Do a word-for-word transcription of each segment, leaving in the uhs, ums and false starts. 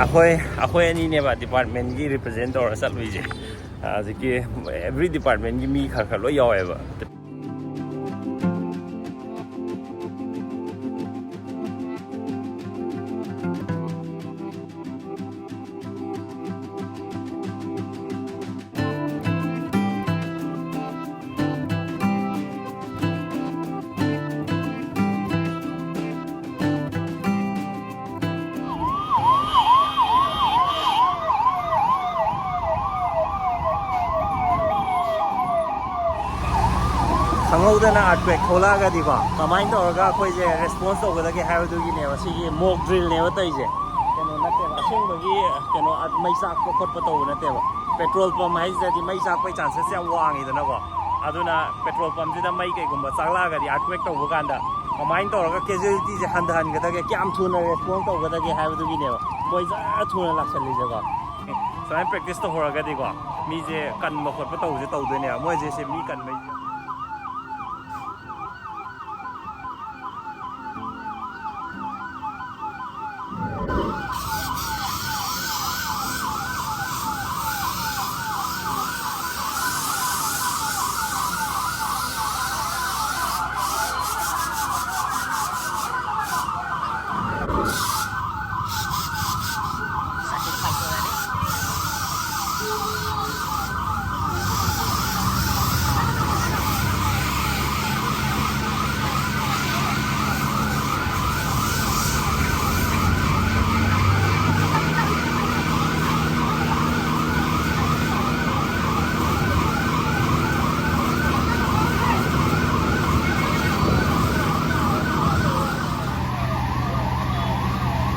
ꯑꯩꯈꯣꯏ ꯑꯩꯈꯣꯏ ꯑꯅꯤꯅꯦꯕ ꯗꯤꯄꯥꯔꯠꯃꯦꯟꯒꯤ ꯔꯤꯄ꯭ꯔꯖꯦꯟ ꯇꯧꯔꯒ ꯆꯠꯂꯨꯏꯁꯦ꯫ ꯍꯧꯖꯤꯛꯀꯤ ꯑꯦꯕ꯭ꯔꯤ ꯗꯤꯄꯥꯔꯠꯃꯦꯟꯒꯤ ꯃꯤ ꯈꯔ ꯈꯔ ꯂꯣꯏ ꯌꯥꯎꯋꯦꯕ꯫ ꯈꯪꯍꯧꯗꯅ ꯑꯥꯔꯠꯀ꯭ꯋꯦꯛ ꯊꯣꯛꯂꯛꯑꯒꯗꯤꯀꯣ, ꯀꯃꯥꯏꯅ ꯇꯧꯔꯒ ꯑꯩꯈꯣꯏꯁꯦ ꯔꯦꯁꯄꯣꯟꯁ ꯇꯧꯒꯗꯒꯦ ꯍꯥꯏꯕꯗꯨꯒꯤꯅꯦꯕ ꯁꯤꯒꯤ ꯃꯣꯛ ꯗ꯭ꯔꯤꯜꯅꯦꯕ ꯇꯧꯔꯤꯁꯦ꯫ ꯀꯩꯅꯣ ꯅꯠꯇꯦꯕ, ꯑꯁꯦꯡꯕꯒꯤ ꯀꯩꯅꯣ ꯃꯩ ꯆꯥꯛꯄ ꯈꯣꯠꯄ ꯇꯧꯕ ꯅꯠꯇꯦꯕ꯫ ꯄꯦꯇ꯭ꯔꯣꯜ ꯄꯝ ꯍꯥꯏꯁꯤꯗꯗꯤ ꯃꯩ ꯆꯥꯛꯄꯒꯤ ꯆꯥꯟꯁꯦꯁ ꯌꯥꯝ ꯋꯥꯡꯉꯤꯗꯅꯀꯣ꯫ ꯑꯗꯨꯅ ꯄꯦꯇ꯭ꯔꯣꯜ ꯄꯝꯁꯤꯗ ꯃꯩ ꯀꯩꯒꯨꯝꯕ ꯆꯥꯛꯂꯛꯑꯒꯗꯤ, ꯑꯥꯔꯠꯀ꯭ꯋꯦꯛ ꯇꯧꯕ ꯀꯥꯟꯗ ꯀꯃꯥꯏꯅ ꯇꯧꯔꯒ ꯀꯦꯖꯨꯋꯦꯂꯤꯇꯤꯁꯦ ꯍꯟꯊꯍꯟꯒꯗꯒꯦ, ꯀꯌꯥꯝ ꯊꯨꯅ ꯔꯦꯁꯄꯣꯟꯁ ꯇꯧꯒꯗꯒꯦ ꯍꯥꯏꯕꯗꯨꯒꯤꯅꯦꯕ ꯃꯣꯏ ꯖꯔ ꯊꯨꯅ ꯂꯥꯛꯁꯜꯂꯤꯁꯦꯀꯣ꯫ ꯁꯨꯃꯥꯏꯅ ꯄ꯭ꯔꯦꯛꯇꯤꯁ ꯇꯧꯍꯧꯔꯒꯗꯤꯀꯣ, ꯃꯤꯁꯦ ꯀꯟꯕ ꯈꯣꯠꯄ ꯇꯧꯕꯁꯦ ꯇꯧꯗꯣꯏꯅꯦꯕ ꯃꯣꯏꯁꯦ, ꯁꯦ ꯃꯤ ꯀꯟꯕꯩꯁꯦ꯫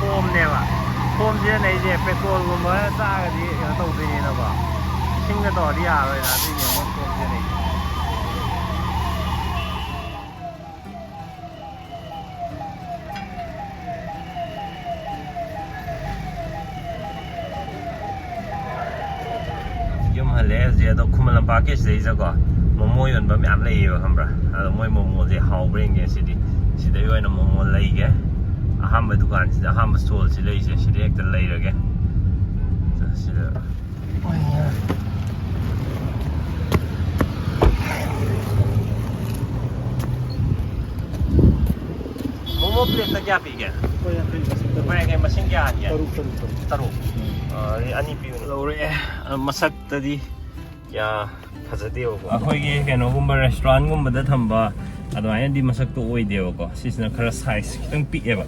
ꯐꯣꯝꯅꯦꯕ꯫ ꯐꯣꯝ ꯁꯤꯖꯤꯟꯅꯩꯁꯦ ꯄꯦꯇ꯭ꯔꯣꯜꯒꯨꯝꯕ ꯆꯥꯔꯒꯗꯤ ꯀꯩꯅꯣ ꯇꯧꯗꯣꯏꯅꯤꯅꯀꯣ꯫ ꯏꯁꯤꯡꯅ ꯇꯧꯔꯗꯤ ꯌꯥꯔꯣꯏꯅ, ꯑꯗꯨꯏꯅꯦ ꯃꯣꯏ ꯐꯣꯝ ꯁꯤꯖꯤꯟꯅꯩꯁꯦ꯫ ꯌꯨꯝ ꯍꯜꯂꯛꯑꯦ ꯍꯧꯖꯤꯛ꯫ ꯑꯗꯣ ꯈꯨꯃꯟ ꯂꯝꯄꯥꯛꯀꯤ ꯁꯤꯗꯩꯁꯤꯗꯀꯣ ꯃꯣꯃꯣ ꯌꯣꯟꯕ ꯃꯌꯥꯝ ꯂꯩꯌꯦꯕ, ꯈꯪꯕ꯭ꯔꯥ? ꯑꯗꯣ ꯃꯣꯏ ꯃꯣꯃꯣꯁꯦ ꯍꯥꯎꯕ꯭ꯔꯥ ꯌꯦꯡꯒꯦ ꯁꯤꯗꯤ꯫ ꯁꯤꯗꯩ ꯑꯣꯏꯅ ꯃꯣꯃꯣ ꯂꯩꯒꯦ꯫ ꯑꯍꯥꯟꯕ ꯗꯨꯀꯥꯟꯁꯤꯗ, ꯑꯍꯥꯟꯕ ꯁ꯭ꯇꯣꯜꯁꯤ ꯂꯩꯁꯦ, ꯁꯤꯗ ꯍꯦꯛꯇ ꯂꯩꯔꯒꯦ꯫ ꯁꯤꯗ ꯃꯣꯃꯣ ꯄ꯭ꯂꯦꯠꯇ ꯀꯌꯥ ꯄꯤꯒꯦ? ꯂꯨꯄꯥ ꯌꯥꯡꯈꯩ, ꯃꯁꯤꯡ ꯇꯔꯨꯛ꯫ ꯂꯨꯄꯥ ꯌꯥꯡꯈꯩ, ꯃꯁꯤꯡ ꯀꯌꯥ ꯍꯥꯟꯒꯦ? ꯇꯔꯨꯛ, ꯇꯔꯨꯛ, ꯇꯔꯨꯛ꯫ ꯇꯔꯨꯛ꯫ ꯑ, ꯑꯗꯨꯗꯤ ꯑꯅꯤ ꯄꯤꯌꯨꯅꯦ꯫ ꯂꯧꯔꯛꯑꯦ꯫ ꯑ, ꯃꯁꯛꯇꯗꯤ ꯀꯌꯥ ꯐꯖꯗꯦꯕꯀꯣ꯫ ꯑꯩꯈꯣꯏꯒꯤ ꯀꯩꯅꯣꯒꯨꯝꯕ, ꯔꯦꯁꯇꯨꯔꯦꯟꯠꯒꯨꯝꯕꯗ ꯊꯝꯕ ꯑꯗꯨꯃꯥꯏꯅꯗꯤ ꯃꯁꯛꯇꯣ ꯑꯣꯏꯗꯦꯕꯀꯣ꯫ ꯁꯤꯁꯤꯅ ꯈꯔ ꯁꯥꯏꯖ ꯈꯤꯇꯪ ꯄꯤꯛꯑꯦꯕ꯫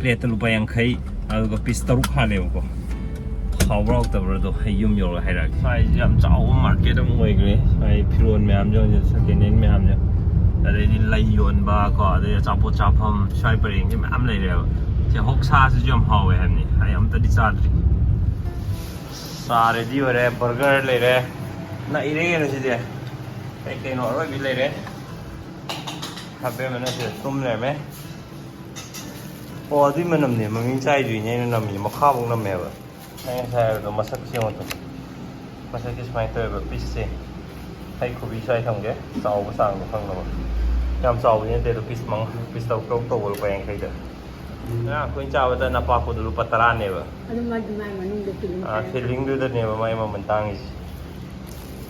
ꯄ꯭ꯂꯦꯠꯇ ꯂꯨꯄꯥ ꯌꯥꯡꯈꯩ, ꯑꯗꯨꯒ ꯄꯤꯁ ꯇꯔꯨꯛ ꯍꯥꯜꯂꯦꯕꯀꯣ꯫ ꯍꯥꯎꯕ꯭ꯔꯥ ꯍꯥꯎꯇꯕ꯭ꯔꯥꯗꯣ ꯑꯩ ꯌꯨꯝ ꯌꯧꯔꯒ ꯍꯥꯏꯔꯛꯑꯒꯦ꯫ ꯁ꯭ꯋꯥꯏꯁꯦ ꯌꯥꯝ ꯆꯥꯎꯕ ꯃꯥꯔꯀꯦꯠ ꯑꯃ ꯑꯣꯏꯈ꯭ꯔꯦ꯫ ꯁ꯭ꯋꯥꯏ ꯐꯤꯔꯣꯟ ꯃꯌꯥꯝꯁꯦ, ꯍꯧꯖꯤꯛ ꯁꯦꯀꯦꯟ ꯍꯦꯟ ꯃꯌꯥꯝꯁꯦ, ꯑꯗꯩꯗꯤ ꯂꯩ ꯌꯣꯟꯕ ꯀꯣ, ꯑꯗꯩ ꯑꯆꯥꯄꯣꯠ ꯆꯥꯐꯝ, ꯁ꯭ꯋꯥꯏ ꯄꯔꯦꯡꯁꯦ ꯃꯌꯥꯝ ꯂꯩꯔꯦꯕ꯫ ꯁꯤ ꯍꯣꯛꯁꯥꯁꯤꯁꯨ ꯌꯥꯝ ꯍꯥꯎꯋꯦ ꯍꯥꯏꯕꯅꯤ, ꯑꯩ ꯑꯝꯇꯗꯤ ꯆꯥꯗ꯭ꯔꯤ꯫ ꯆꯥ ꯔꯦꯗꯤ ꯑꯣꯏꯔꯦ, ꯕꯔꯒꯔ ꯂꯩꯔꯦ, ꯅꯩꯔꯦ ꯀꯩꯅꯣ ꯁꯤꯗꯤ꯫ ꯀꯩ ꯀꯩꯅꯣ ꯑꯔꯣꯏꯕꯤ ꯂꯩꯔꯦ꯫ ꯍꯥꯕꯦꯝꯃꯅ ꯁꯤꯗ ꯇꯨꯝ ꯂꯩꯔꯝꯃꯦ꯫ ꯑꯣ, ꯑꯗꯨꯏ ꯃꯅꯝꯅꯦ ꯃꯃꯤꯡ ꯆꯥꯏꯗꯣꯏꯅꯦ ꯑꯩꯅ ꯅꯝꯃꯤꯁꯦ, ꯃꯈꯥꯐꯥꯎ ꯅꯝꯃꯦꯕ꯫ ꯑꯩ ꯉꯁꯥꯏ ꯍꯥꯏꯕꯗꯣ ꯃꯁꯛ ꯁꯦꯝꯕꯗꯣ꯫ ꯃꯁꯛꯁꯦ ꯁꯨꯃꯥꯏꯅ ꯇꯧꯋꯦꯕ, ꯄꯤꯁꯁꯦ꯫ ꯑꯩ ꯈꯨꯕꯤ ꯁ꯭ꯋꯥꯏ ꯊꯝꯒꯦ, ꯆꯥꯎꯕ ꯆꯥꯡꯗꯣ ꯈꯪꯅꯕ꯫ ꯌꯥꯝ ꯆꯥꯎꯕꯗꯤ ꯅꯠꯇꯦ ꯑꯗꯣ, ꯄꯤꯁ ꯃꯉꯥ, ꯄꯤꯁ ꯇꯔꯨꯛ ꯇꯔꯨꯛ ꯇꯧꯕ, ꯂꯨꯄꯥ ꯌꯥꯡꯈꯩꯗ꯫ ꯉꯔꯥꯡ ꯑꯩꯈꯣꯏꯅ ꯆꯥꯕꯗ ꯅꯄꯥꯛꯄꯗꯣ ꯂꯨꯄꯥ ꯇꯔꯥꯅꯦꯕ꯫ ꯑꯗꯨ ꯃꯥꯒꯤ ꯃꯥꯏ ꯃꯅꯨꯡꯗ ꯐꯤꯂꯤꯡ ꯑꯥ, ꯈꯔ ꯐꯤꯂꯤꯡꯗꯨꯗꯅꯦꯕ ꯃꯥꯏ ꯃꯃꯜ ꯇꯥꯡꯉꯤꯁꯦ꯫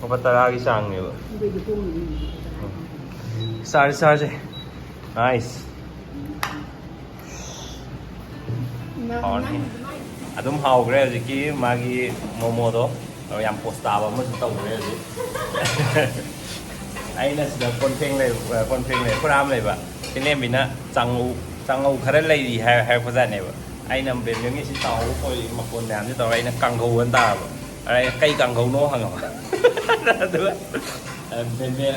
ꯂꯨꯄꯥ ꯇꯔꯥꯒꯤ ꯆꯥꯡꯅꯦꯕ꯫ ꯑꯗꯨꯏꯗꯤ ꯍꯣꯡꯉꯤꯅꯦ꯫ ꯆꯥꯔꯁꯤ, ꯆꯥꯔꯁꯤ꯫ ꯅꯥꯏꯁ꯫ ꯍꯥꯎꯔꯅꯤ꯫ ꯑꯗꯨꯝ ꯍꯥꯎꯈ꯭ꯔꯦ ꯍꯧꯖꯤꯛꯀꯤ ꯃꯥꯒꯤ ꯃꯣꯃꯣꯗꯣ꯫ ꯌꯥꯝ ꯄꯣꯁ ꯇꯥꯕ ꯑꯃꯁꯨ ꯇꯧꯈ꯭ꯔꯦ ꯍꯧꯖꯤꯛ꯫ ꯑꯩꯅ ꯁꯤꯗ ꯀꯣꯟ ꯐꯦꯡ ꯂꯩ-, ꯀꯣꯟ ꯐꯦꯡ ꯂꯩ-, ꯈꯨꯔꯥ ꯑꯃ ꯂꯩꯕ꯫ ꯏꯅꯦꯝꯕꯤꯅ ꯆꯥꯉꯧ, ꯆꯥꯉꯧ ꯈꯔ ꯂꯩꯔꯤ ꯍꯥꯏ-, ꯍꯥꯏꯔꯛꯄꯖꯥꯠꯅꯦꯕ꯫ ꯑꯩꯅ ꯕꯦꯝꯕꯦꯝꯒꯤ ꯁꯤ ꯇꯥꯎꯕ ꯈꯣꯠꯂꯤ ꯃꯈꯣꯟ ꯃꯌꯥꯝꯁꯦ ꯇꯧꯔꯒ ꯑꯩꯅ ꯀꯥꯡꯍꯧ ꯑꯅ ꯇꯥꯔꯕ꯫ ꯑꯗ ꯑꯩꯅ "ꯀꯩ ꯀꯥꯡꯍꯧꯅꯣ?" ꯍꯪꯉꯕ꯫ ꯑꯗꯨꯒ, ꯑ, ꯕꯦꯝꯕꯦꯝ,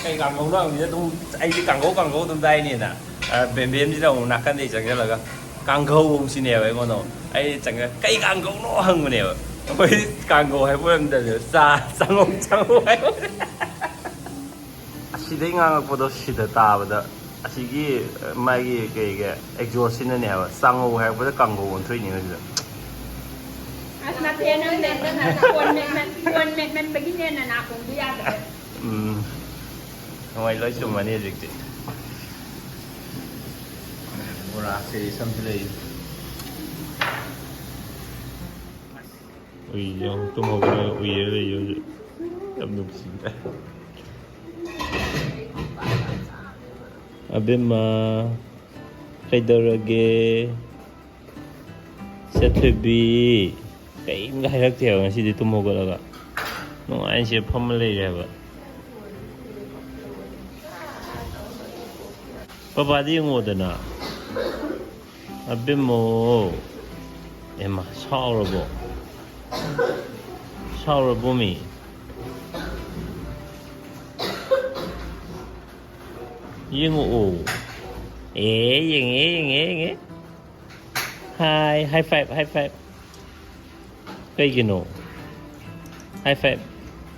"ꯀꯩ ꯀꯥꯡꯍꯧꯅꯣ?" ꯍꯪꯕꯁꯤꯗ ꯑꯗꯨꯝ ꯑꯩꯗꯤ ꯀꯥꯡꯍꯧ, ꯀꯥꯡꯍꯧ ꯑꯗꯨꯝ ꯇꯥꯏꯅꯦꯅ꯫ ꯑ, ꯕꯦꯝꯕꯦꯝꯁꯤꯅ ꯑꯃꯨꯛ ꯅꯥꯀꯟꯗꯩ ꯆꯪꯁꯤꯜꯂꯒ "ꯀꯥꯡꯍꯧ" ꯑꯃꯨꯛ ꯁꯤꯅꯦꯕ ꯑꯩꯉꯣꯟꯗ ꯑꯃꯨꯛ꯫ ꯑꯩ ꯆꯪꯉ "ꯀꯩ ꯀꯥꯡꯍꯧꯅꯣ?" ꯍꯪꯕꯅꯦꯕ꯫ ꯑꯩꯈꯣꯏ ꯀꯥꯡꯍꯧ ꯍꯥꯏꯕ ꯑꯣꯏꯔꯝꯗꯕꯅꯦꯕ꯫ ꯆꯥ, ꯆꯥꯉꯧ, ꯆꯥꯉꯧ ꯍꯥꯏꯕ꯫ ꯑꯁꯤꯗꯩ ꯉꯥꯡꯉꯛꯄꯗꯣ ꯁꯤꯗ ꯇꯥꯕꯗ ꯑꯁꯤꯒꯤ, ꯑ, ꯃꯥꯒꯤ ꯀꯩꯒꯤ ꯑꯦꯛꯖꯣꯁꯁꯤꯅꯅꯦꯕ, ꯆꯥꯉꯧ ꯍꯥꯏꯔꯛꯄꯗ ꯀꯥꯡꯒꯧ ꯑꯣꯟꯊꯣꯛꯏꯅꯦꯕ ꯁꯤꯗ꯫ ꯑꯁ, ꯅꯠꯇꯦ, ꯅꯪ ꯅꯪ ꯀꯣꯟ ꯃꯦꯠꯃꯟ-, ꯀꯣꯟ ꯃꯦꯠꯃꯟꯕꯒꯤꯅꯦ ꯅꯅꯥꯀꯣꯡꯗꯣ ꯌꯥꯗ꯭ꯔꯦ꯫ ꯎꯝ꯫ ꯍꯣꯏ, ꯂꯣꯏ ꯆꯨꯝꯃꯅꯤ ꯍꯧꯖꯤꯛꯇꯤ꯫ ꯕꯣꯔꯥ ꯁꯦꯔꯤꯁ ꯑꯃꯁꯨ ꯂꯩ꯫ ꯎꯏ ꯌꯦꯡꯉꯣ, ꯇꯨꯝ ꯍꯧꯒꯠꯂꯒ ꯎꯏꯔ ꯂꯩ ꯍꯧꯖꯤꯛ꯫ ꯌꯥꯝ ꯅꯨꯡꯁꯤꯗ꯫ ꯑꯕꯦꯝꯃ, ꯀꯩꯗꯧꯔꯒꯦ? ꯁꯦꯊꯣꯏꯕꯤ, ꯀꯔꯤꯝꯇ ꯍꯥꯏꯔꯛꯇꯦꯕ ꯉꯁꯤꯗꯤ ꯇꯨꯝ ꯍꯧꯒꯠꯂꯒ꯫ ꯅꯨꯡꯉꯥꯏꯅ ꯁꯤꯗ ꯐꯝꯃ ꯂꯩꯔꯦ ꯍꯥꯏꯕ꯫ ꯄꯄꯥꯗꯤ ꯌꯦꯡꯉꯣꯗꯅ꯫ ꯑꯕꯦꯝꯃꯣ꯫ ꯑꯦꯃ, ꯁꯥꯎꯔꯕꯣ? ꯁꯥꯎꯔꯕꯣ ꯃꯤ? ꯌꯦꯡꯉꯛꯑꯣ꯫ ꯑꯦ, ꯌꯦꯡꯉꯦ, ꯌꯦꯡꯉꯦ, ꯌꯦꯡꯉꯦ꯫ ꯍꯥꯏ, high five, high five꯫ ꯀꯩꯒꯤꯅꯣ? High five꯫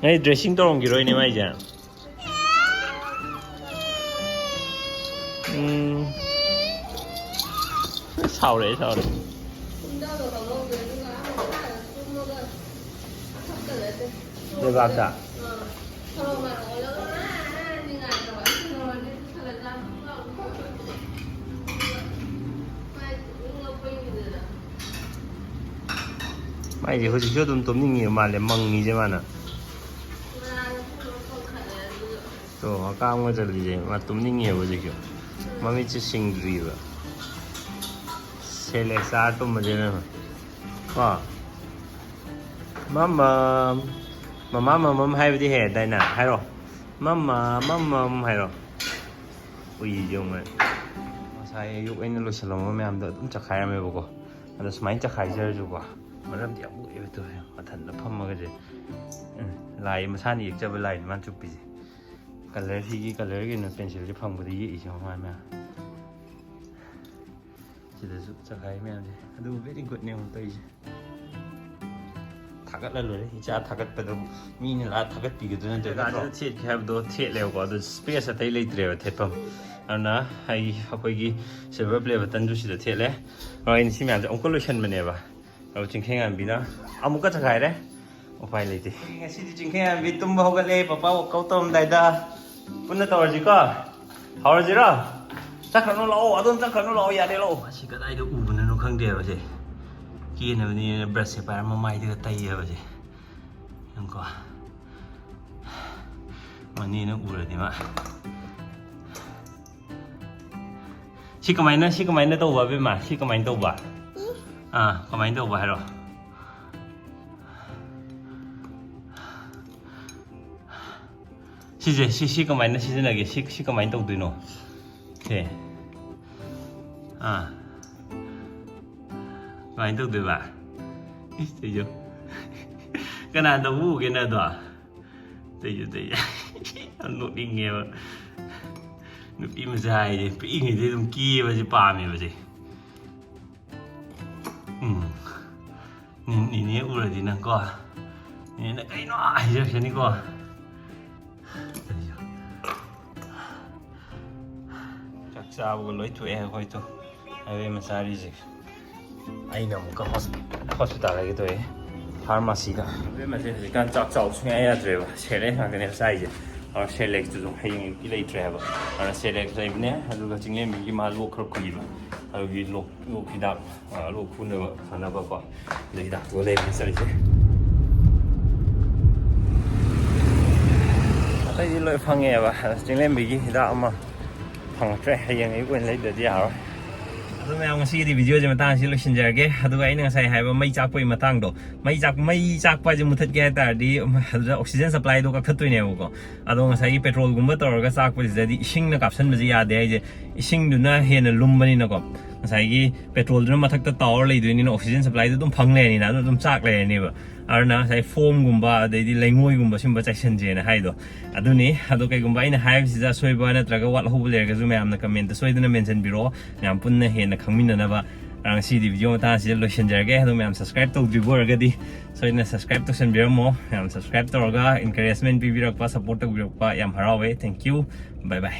ꯅꯪ ꯗ꯭ꯔꯦꯁꯤꯡ ꯇꯧꯔꯝꯈꯤꯔꯣꯏꯅꯦ ꯃꯥꯏꯁꯦ꯫ ꯎꯝ꯫ ꯁꯥꯎꯔꯛꯑꯦ, ꯁꯥꯎꯔꯛꯑꯦ꯫ ꯂꯩꯕꯥꯛꯇ꯫ ꯃꯥꯏꯁꯦ ꯍꯧꯖꯤꯛꯁꯨ ꯑꯗꯨꯝ ꯇꯨꯝꯅꯤꯡꯉꯤꯕ ꯃꯥꯜꯂꯦ, ꯃꯪꯉꯤꯁꯦ ꯃꯥꯅ꯫ ꯇꯣ, ꯑꯀꯥꯡꯕ ꯆꯠꯂꯤꯁꯦ ꯃꯥ ꯇꯨꯝꯅꯤꯡꯉꯦꯕ ꯍꯧꯖꯤꯛꯁꯨ꯫ ꯃꯃꯤꯠꯁꯦ ꯁꯤꯡꯗ꯭ꯔꯤꯕ꯫ ꯁꯦꯂꯦꯛ ꯆꯥꯔ ꯇꯨꯝꯕꯁꯦ ꯅꯪ꯫ ꯀꯣ? ꯃꯃꯝ꯫ ꯃꯃꯥ ꯃꯃꯝ ꯍꯥꯏꯕꯗꯤ ꯍꯩꯔꯗꯥꯏꯅ? ꯍꯥꯏꯔꯣ꯫ ꯃꯃꯥ ꯃꯃꯝ ꯍꯥꯏꯔꯣ꯫ ꯎꯏꯁꯦ ꯌꯦꯡꯉꯨꯅꯦ꯫ ꯉꯁꯥꯏ ꯑꯌꯨꯛ ꯑꯩꯅ ꯂꯣꯏꯁꯤꯜꯂꯝꯕ ꯃꯌꯥꯝꯗꯣ ꯑꯗꯨꯝ ꯆꯈꯥꯏꯔꯝꯃꯦꯕꯀꯣ꯫ ꯑꯗꯣ ꯁꯨꯃꯥꯏꯅ ꯆꯈꯥꯏꯖꯔꯁꯨꯀꯣ, ꯃꯔꯝꯗꯤ ꯌꯥꯝ ꯃꯣꯛꯑꯦꯕ꯫ ꯇꯧꯔꯦ ꯃꯊꯟꯇ ꯐꯝꯃꯒꯁꯦ꯫ ꯎꯝ, ꯂꯥꯏ ꯃꯁꯥꯅ ꯌꯦꯛꯆꯕ ꯂꯥꯏꯅꯤ ꯃꯥꯅ ꯆꯨꯞꯄꯤꯁꯦ꯫ ꯀꯂꯔ, ꯁꯤꯒꯤ ꯀꯂꯔ ꯀꯩꯅꯣ ꯄꯦꯟꯁꯤꯜꯁꯦ ꯐꯪꯕꯗ ꯌꯦꯛꯏꯁꯦ ꯃꯃꯥꯏ ꯃꯌꯥꯝ꯫ ꯁꯤꯗꯁꯨ ꯆꯈꯥꯏ ꯃꯌꯥꯝꯁꯦ꯫ ꯑꯗꯨꯕꯨ very goodꯅꯦ ꯑꯃꯨꯛ ꯇꯧꯔꯤꯁꯦ꯫ ꯊꯥꯒꯠꯂ ꯂꯣꯏꯔꯦ꯫ ꯏꯆꯥ ꯊꯥꯒꯠꯄꯗꯕꯨ ꯃꯤꯅ ꯂꯥꯛꯑ ꯊꯥꯒꯠꯄꯤꯒꯗꯣꯏ ꯅꯠꯇꯦ, ꯅꯠꯇ꯭ꯔꯣ? ꯖꯒꯥꯁꯤꯗ ꯊꯦꯠꯀꯦ ꯍꯥꯏꯕꯗꯣ ꯊꯦꯠꯂꯦꯕꯀꯣ, ꯑꯗꯣ space ꯑꯇꯩ ꯂꯩꯇ꯭ꯔꯦꯕ ꯊꯦꯠꯐꯝ꯫ ꯑꯗꯨꯅ ꯑꯩ, ꯑꯩꯈꯣꯏꯒꯤ silver play buttonꯗꯨ ꯁꯤꯗ ꯊꯦꯠꯂꯦ꯫ ꯑꯗꯣ ꯑꯩꯅ ꯁꯤ ꯃꯌꯥꯝꯁꯦ ꯑꯃꯨꯛꯀ ꯂꯣꯏꯁꯟꯕꯅꯦꯕ꯫ ꯑꯗꯣ ꯆꯤꯡꯈꯩꯉꯥꯟꯕꯤꯅ ꯑꯃꯨꯛꯀ ꯆꯈꯥꯏꯔꯦ꯫ ꯎꯄꯥꯏ ꯂꯩꯇꯦ꯫ ꯉꯁꯤꯗꯤ ꯆꯤꯡꯈꯩꯉꯥꯟꯕꯤ ꯇꯨꯝꯕ ꯍꯧꯒꯠꯂꯦ, ꯄꯄꯥ workout ꯇꯧꯔꯝꯗꯥꯏꯗ꯫ ꯄꯨꯟꯅ ꯇꯧꯔꯁꯤꯀꯣ? ꯍꯧꯔꯁꯤꯔꯣ? ꯆꯠꯈ꯭ꯔꯅꯨ ꯂꯥꯛꯑꯣ, ꯑꯗꯨꯝ ꯆꯠꯈ꯭ꯔꯅꯨ ꯂꯥꯛꯑꯣ, ꯌꯥꯔꯦ ꯂꯥꯛꯑꯣ꯫ ꯑꯁꯤ ꯀꯗꯥꯏꯗ ꯎꯕꯅꯣ ꯈꯪꯗꯦꯕ ꯁꯦ꯫ ꯀꯦꯅꯕꯅꯦꯅ ꯕ꯭ꯔꯁꯁꯦ ꯄꯥꯏꯔ ꯃꯃꯥꯏꯗꯒ ꯇꯩꯌꯦꯕ ꯁꯦ꯫ ꯌꯦꯡꯉꯨꯀꯣ꯫ ꯃꯅꯦꯅ ꯎꯔꯗꯤ ꯃꯥ꯫ ꯁꯤ ꯀꯃꯥꯏꯅ, ꯁꯤ ꯀꯃꯥꯏꯅ ꯇꯧꯕ, ꯑꯕꯦꯝꯃ? ꯁꯤ ꯀꯃꯥꯏꯅ ꯇꯧꯕ? ꯑꯥ, ꯀꯃꯥꯏꯅ ꯇꯧꯕ ꯍꯥꯏꯔꯣ? ꯁꯤꯁꯦ, ꯁꯤ, ꯁꯤ ꯀꯃꯥꯏꯅ ꯁꯤꯖꯤꯟꯅꯒꯦ? ꯁꯤ, ꯁꯤ ꯀꯃꯥꯏꯅ ꯇꯧꯗꯣꯏꯅꯣ? ꯁꯦ꯫ ꯑꯥ꯫ ꯀꯃꯥꯏꯅ ꯇꯧꯗꯣꯏꯕ? ꯏꯁ, ꯇꯩꯖꯧ꯫ ꯀꯅꯥꯗꯕꯨ ꯎꯒꯦ ꯅꯪ ꯑꯗꯣ? ꯇꯩꯖꯧ, ꯇꯩꯖꯧ꯫ ꯌꯥꯝ ꯅꯣꯛꯅꯤꯡꯉꯦꯕ꯫ ꯅꯨꯄꯤ ꯃꯆꯥ ꯍꯥꯏꯁꯦ ꯄꯤꯛꯏꯉꯩꯗꯩ ꯑꯗꯨꯝ ꯀꯦꯕꯁꯦ ꯄꯥꯝꯃꯦꯕ ꯁꯦ꯫ ꯎꯝ꯫ ꯅꯤ-, ꯅꯤꯅꯦ ꯎꯔꯗꯤ ꯅꯪꯀꯣ꯫ ꯅꯤꯅꯦꯅ "ꯀꯩꯅꯣ?" ꯍꯥꯏꯖꯔꯛꯁꯅꯤꯀꯣ꯫ ꯆꯥꯛ ꯆꯥꯕꯒ ꯂꯣꯏ ꯊꯣꯛꯑꯦ ꯑꯩꯈꯣꯏꯗꯣ꯫ ꯑꯕꯦꯝꯃ ꯆꯥꯔꯤꯁꯦ꯫ ꯑꯩꯅ ꯑꯃꯨꯛꯀ ꯍꯣꯁ-, ꯍꯣꯁꯄꯤꯇꯥꯜ ꯍꯥꯏꯒꯦ ꯇꯧꯋꯦ꯫ ꯐꯥꯔꯃꯥꯁꯤꯗ꯫ ꯑꯕꯦꯝꯃꯁꯦ ꯍꯧꯖꯤꯛꯀꯥꯟ ꯆꯥꯛ ꯆꯥꯎ ꯁꯨꯡꯌꯥ ꯌꯥꯗ꯭ꯔꯦꯕ꯫ ꯁꯦꯔꯦꯛ ꯉꯥꯛꯇꯅꯦꯕ ꯆꯥꯏꯁꯦ꯫ ꯑꯗꯨꯅ ꯁꯦꯔꯦꯛꯇꯨꯁꯨ ꯍꯌꯦꯡ ꯑꯌꯨꯛꯀꯤ ꯂꯩꯇ꯭ꯔꯦ ꯍꯥꯏꯕ꯫ ꯑꯗꯨꯅ ꯁꯦꯔꯦꯛꯁꯨ ꯂꯩꯕꯅꯦ꯫ ꯑꯗꯨꯒ ꯆꯤꯡꯂꯦꯝꯕꯤꯒꯤ ꯃꯥ ꯂꯣꯛ ꯈꯔ ꯈꯨꯏꯕ꯫ ꯑꯗꯨꯒꯤ ꯂꯣꯛ, ꯂꯣꯛ ꯍꯤꯗꯥꯛ, ꯑ, ꯂꯣꯛ ꯈꯨꯅꯕ ꯐꯅꯕꯀꯣ꯫ ꯑꯗꯨ ꯍꯤꯗꯥꯛꯇꯨꯒ ꯂꯩꯕꯅꯦ ꯆꯠꯂꯤꯁꯦ꯫ ꯑꯇꯩꯗꯤ ꯂꯣꯏ ꯐꯪꯉꯦꯕ꯫ ꯑꯗ ꯆꯤꯡꯂꯦꯝꯕꯤꯒꯤ ꯍꯤꯗꯥꯛ ꯑꯃ ꯐꯪꯉꯛꯇ꯭ꯔꯦ꯫ ꯍꯌꯦꯡ ꯑꯌꯨꯛ ꯑꯣꯏꯅ ꯂꯩꯗ꯭ꯔꯗꯤ ꯌꯥꯔꯣꯏ꯫ ꯑꯗꯣ ꯃꯌꯥꯝ, ꯉꯁꯤꯒꯤꯗꯤ ꯚꯤꯗꯤꯑꯣꯁꯦ ꯃꯇꯥꯡ ꯑꯁꯤꯗ ꯂꯣꯏꯁꯤꯟꯖꯔꯒꯦ꯫ ꯑꯗꯨꯒ ꯑꯩꯅ ꯉꯁꯥꯏ ꯍꯥꯏꯕ ꯃꯩ ꯆꯥꯛꯄꯒꯤ ꯃꯇꯥꯡꯗꯣ, ꯃꯩ ꯆꯥꯛ-, ꯃꯩ ꯆꯥꯛꯄ ꯍꯥꯏꯁꯦ ꯃꯨꯊꯠꯀꯦ ꯍꯥꯏ ꯇꯥꯔꯗꯤ ꯑꯗꯨꯗ ꯑꯣꯛꯁꯤꯖꯦꯟ ꯁꯄ꯭ꯂꯥꯏꯗꯣ ꯀꯛꯊꯠꯇꯣꯏꯅꯦꯕꯀꯣ꯫ ꯑꯗꯣ ꯉꯁꯥꯏꯒꯤ ꯄꯦꯇ꯭ꯔꯣꯜꯒꯨꯝꯕ ꯇꯧꯔꯒ ꯆꯥꯛꯄꯁꯤꯗꯗꯤ ꯏꯁꯤꯡꯅ ꯀꯥꯞꯁꯟꯕꯁꯦ ꯌꯥꯗꯦ ꯍꯥꯏꯁꯦ, ꯏꯁꯤꯡꯗꯨꯅ ꯍꯦꯟꯅ ꯂꯨꯝꯕꯅꯤꯅꯀꯣ꯫ ꯉꯁꯥꯏꯒꯤ ꯄꯦꯇ꯭ꯔꯣꯜꯗꯨꯅ ꯃꯊꯛꯇ ꯇꯥꯋꯔ ꯂꯩꯗꯣꯏꯅꯤꯅ ꯑꯣꯛꯁꯤꯖꯦꯟ ꯁꯄ꯭ꯂꯥꯏꯗꯣ ꯑꯗꯨꯝ ꯐꯪ ꯂꯩꯔꯅꯤꯅ, ꯑꯗꯨꯅ ꯑꯗꯨꯝ ꯆꯥꯛ ꯂꯩꯔꯅꯦꯕ꯫ ꯑꯗꯨꯅ ꯉꯁꯥꯏ ꯐꯣꯝꯒꯨꯝꯕ ꯑꯗꯩꯗꯤ ꯂꯩꯉꯣꯏꯒꯨꯝꯕ ꯁꯤꯒꯨꯝꯕ ꯆꯥꯏꯁꯟꯁꯦꯅ ꯍꯥꯏꯗꯣ ꯑꯗꯨꯅꯤ꯫ ꯑꯗꯣ ꯀꯩꯒꯨꯝꯕ ꯑꯩꯅ ꯍꯥꯏꯕꯁꯤꯗ ꯑꯁꯣꯏꯕ ꯅꯠꯇ꯭ꯔꯒ ꯋꯥꯠꯍꯧꯕ ꯂꯩꯔꯒꯁꯨ ꯃꯌꯥꯝꯅ ꯀꯃꯦꯟꯇ ꯁꯣꯏꯗꯅ ꯃꯦꯟꯁꯟ ꯄꯤꯔꯛꯑꯣ, ꯃꯌꯥꯝ ꯄꯨꯟꯅ ꯍꯦꯟꯅ ꯈꯪꯃꯤꯟꯅꯅꯕ꯫ ꯑ, ꯉꯁꯤꯗꯤ ꯚꯤꯗꯤꯑꯣ ꯃꯇꯥꯡ ꯑꯁꯤꯗ ꯂꯣꯏꯁꯤꯟꯖꯔꯒꯦ꯫ ꯑꯗꯣ ꯃꯌꯥꯝ ꯁꯕꯁꯀ꯭ꯔꯥꯏꯕ ꯇꯧꯗ꯭ꯔꯤꯕ ꯑꯣꯏꯔꯒꯗꯤ ꯁꯣꯏꯗꯅ ꯁꯕꯁꯀ꯭ꯔꯥꯏꯕ ꯇꯧꯁꯟꯕꯤꯔꯝꯃꯣ꯫ ꯃꯌꯥꯝ ꯁꯕꯁꯀ꯭ꯔꯥꯏꯕ ꯇꯧꯔꯒ ꯏꯟꯀꯔꯦꯖꯃꯦꯟ ꯄꯤꯕꯤꯔꯛꯄ, ꯁꯞꯄꯣꯔꯠ ꯇꯧꯕꯤꯔꯛꯄ ꯌꯥꯝ ꯍꯔꯥꯎꯋꯦ꯫ Thank you. Bye bye.